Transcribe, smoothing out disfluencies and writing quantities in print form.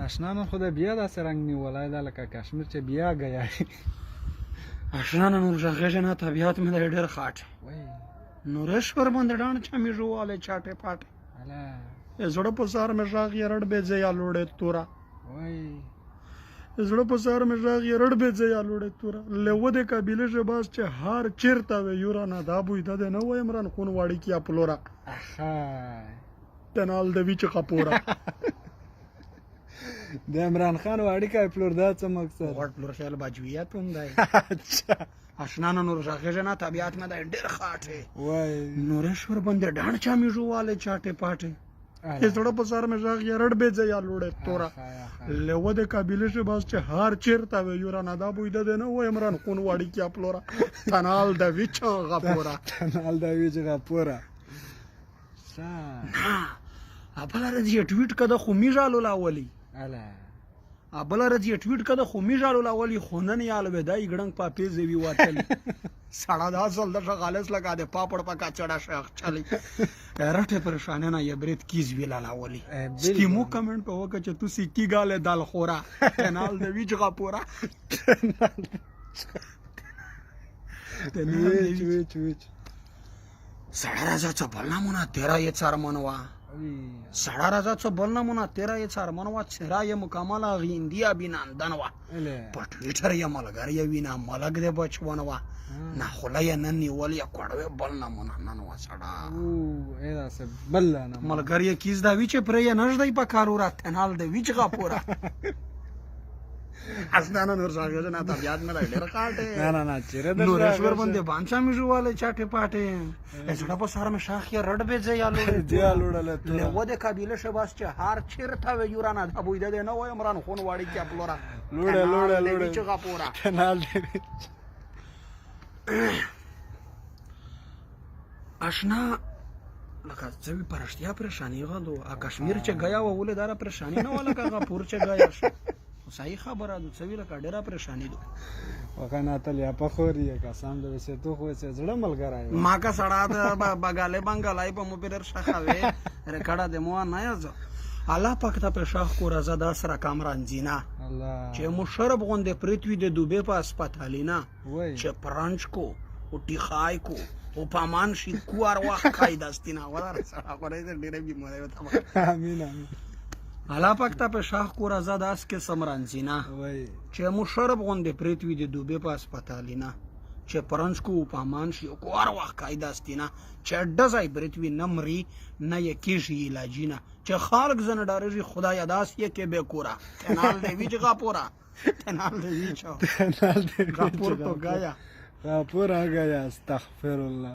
اشنا نن خو د بیا داسې رنګ نیولی ده لکه کشمیر چې بیا ګیا. اشنا نور غږېږه نه، طبیعت مې دی ډېر خاټ. نورش ور باندې ډاڼ چا مې ژواله چاټه پاټه. زړه په سار مې غږ یې رړ به ځای لوړې توره. زړه په سار مې غږ یې رړ به ځای لوړې توره. لوه د قبیله شباز چې هر چیرته وي یورا نه دا بوی ده نه وایم ران خون واړی کیا پلورا. تنال د ویچ خپورا. د عمران خان واړی کای پلور دا څه مقصد؟ غوړ پلور خیال باجویت هم دی. اشنا نور غږېږه نه، طبیعت مې دی ډېر خاټه. نورش ور باندې ډاڼ چا مې ژواله چاټه پاټه. زړه په سر مې غږ یې رړ به ځای لوړې توره. لوه د قبیله شباز چې هر چیرته وي یورا نه دا بوی ده نه وایم ران خون واړی کیا پلورا. تنال د ویچ غپورا. تنال د ویچ غپورا. نه ابل ورځ یې ټویټ کده خو می ژالو لاولي. ابل ورځ یې ټویټ کده خو می ژالو لاولي، خو نن یې الوداع ګړنګ پاپې زوی وتلی. سړه د اصل د خالص لکه د پاپړ په کچړه شخ چلی. رټه پریشانه نه یې برید کیز ویلا لاولي. ستیمو کمنټ په وکه چې تو سکی ګاله دال خورا تنال د ویچ غپورا. ویچ ویچ ویچ. سړه راځه څه بل نمونه تیرا یې څرمن وه. سړه راځه څه بل نمونه تیرا یې څرمن وه. څهره یې مکمله غیندیا بیناندن وه. په ټویټر یې ملګری یې وینا ملک دی بچون وه. نه خوله یې نه نیول یې کوړوې بل نمونه نن وه سړه. ملګری یې کیز دا وی چې پرې یې نږدی په کارورا تنال د ویچ غاپوره. اصلا نور څنګه نه طبیعت مې ډېر خاټه. نه نه نه چیرې د نور شور باندې بانچا مې جوړواله چاټه پاټه. زړه په سر مې شاخ یې رړ به ځای الوړ دی الوړل له و د قبیله شباس چې هر چیرته وي یورا نه دا بوی ده نه وایم ران خون واړی کې پلورا. لوړه لوړه لوړه چې غپورا تنال دی. اشنا لکه څه وی پرشتیا پریشانی غلو. ا کشمیر چې گیا و ولې داره پریشانی نه ولا کغه پور چې گیا شو. صحیح خبره ده، څه وی لکه ډیره پریشانی ده. وخه نه تل یا پخوري قسم دې چې تو خو چې زړه ملګری. ما کا سړا د بغاله بنگالای په مو پرر شخوي رکړه د مو نه یز. الله پاک ته په شاخ کو رضا دا سره کامران زینا چې مشرب غوندې پرتوی د دوبه په هسپتالینا چې پرنچ کو او ټیخای کو او پامان شي کو ارواح کای داستینا ولر سره غوړې دې ډېرې بیماری وته. امين امين. الله پاک ته په شاخ کو رضا داس کې سمرانځینا چې مشرب غوندې پرتوی د دوبه په هسپتالینا چې پرنچ کو او پامان شي کو ارواح کای داستینا چې ډزای برتوی نمرې نه یې کیږي علاجینا چې خلک زنه ډارېږي خدای داس یې کې بے کورا. تنال دې ویچ غاپورا. تنال دې ویچ تنال دې غاپور تو گیا. غاپور آ گیا. استغفر الله.